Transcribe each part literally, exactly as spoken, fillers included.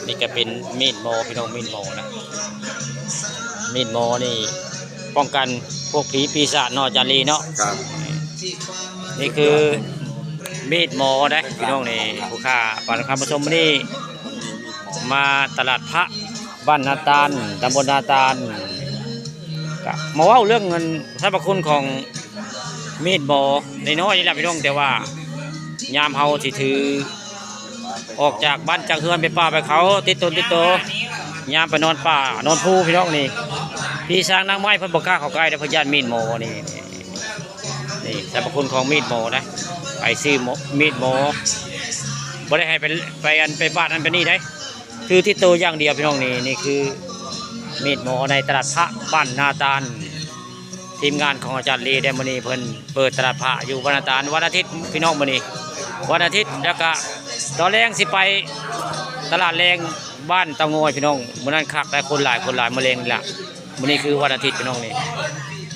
นี่ก็เป็นมีดหมอพี่น้อง มีดหมอนะ มีดหมอนี่ป้องกันพวกผีปีศาจเนาะ อาจารย์ลีเนาะ ครับ นี่คือมีดหมอนะพี่น้อง นี่ผู้ข้าปานคำผสมนี่มาตลาดพระบ้านนาตาล ตำบลนาตาล ก็มาเว้าเรื่องเงินสรรพคุณของมีดหมอน้อยๆนี่แหละพี่น้อง แต่ว่ายามเฮาสิถือ ออกจากบ้านจากเฮือนไปป่าไปเขา ติดตนติดโต ยามไปนอนป่านอนภูพี่น้องนี่ พี่ช้างนางไม้เพิ่นบ่กล้าเข้าใกล้เด้อ เพิ่นย้านมีดหมอนี่ นี่สรรพคุณของมีดหมอนะ ไปซื้อหมอ มีดหมอ บ่ได้ให้ไป ไปอันไปบ้านนั้นไปนี่ได้ ถือติดโตอย่างเดียวพี่น้องนี่ นี่คือมีดหมอในตลาดพระบ้านนาตาล ทีมงานของอาจารย์ลีได้มื้อนี้เพิ่นเปิดตลาดพระอยู่บ้านนาตาล วันอาทิตย์พี่น้อง มื้อนี้วันอาทิตย์ แล้วก็ตอนแลงสิไปตลาดแลงบ้านเตางอยพี่น้อง มื้อนั้นคักได้ คนหลาย คนหลาย มื้อแลงนี่ล่ะ มื้อนี้คือวันอาทิตย์พี่น้องนี่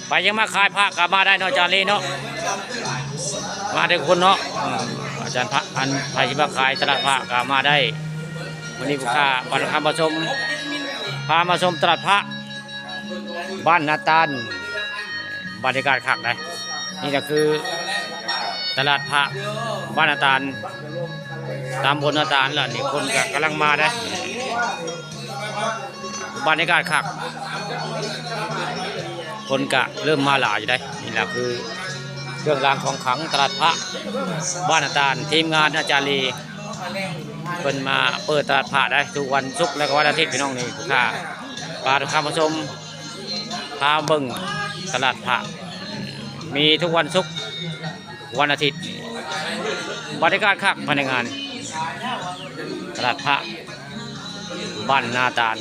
ไปยังมาขายพระก็มาได้เนาะ อาจารย์ลีเนาะ มาได้ทุกคนเนาะ อืม อาจารย์พระ อันไผสิมาขายตลาดพระก็มาได้ มื้อนี้ผู้ข้าปานคำผสม พามาชมตลาดพระบ้านนาตาล บรรยากาศคักนะ นี่ก็คือตลาดพระบ้านนาตาล ตำบลนาตาลล่ะ นี่คนก็กำลังมาได้ บรรยากาศคัก คนก็เริ่มมาหลายอยู่ได้ นี่แหละคือเครื่องรางของขลังตลาดพระบ้านนาตาล ทีมงานอาจารย์ลี เพิ่นมาเปิดตลาดพระได้ทุกวันศุกร์แล้วก็วันอาทิตย์พี่น้อง นี่ผู้ข้าปานคำผสม พาเบิ่งตลาดพระ มีทุกวันศุกร์ วันอาทิตย์ บรรยากาศคักภายในงาน ตลาดพระบ้านนาตาล